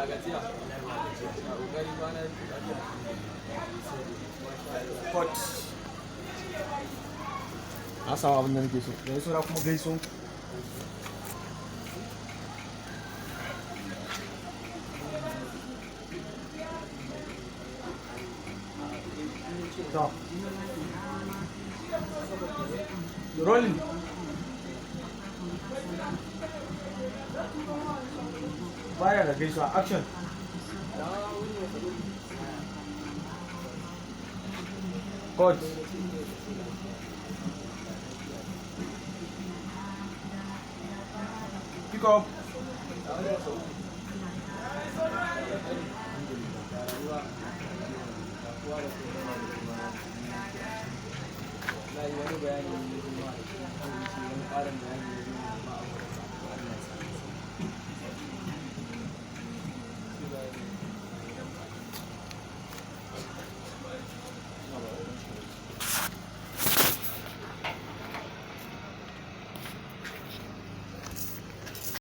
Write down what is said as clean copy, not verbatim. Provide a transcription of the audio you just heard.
Gajiya. Ya kokari kwana biyu lafiya. Cut. Na samu abin da nake so. Yanzu saura kuma gaisuwan ku. To. Rolling. Baya da gaisuwa. Action. Cut. Pick up. Wallahi wani bayani ne.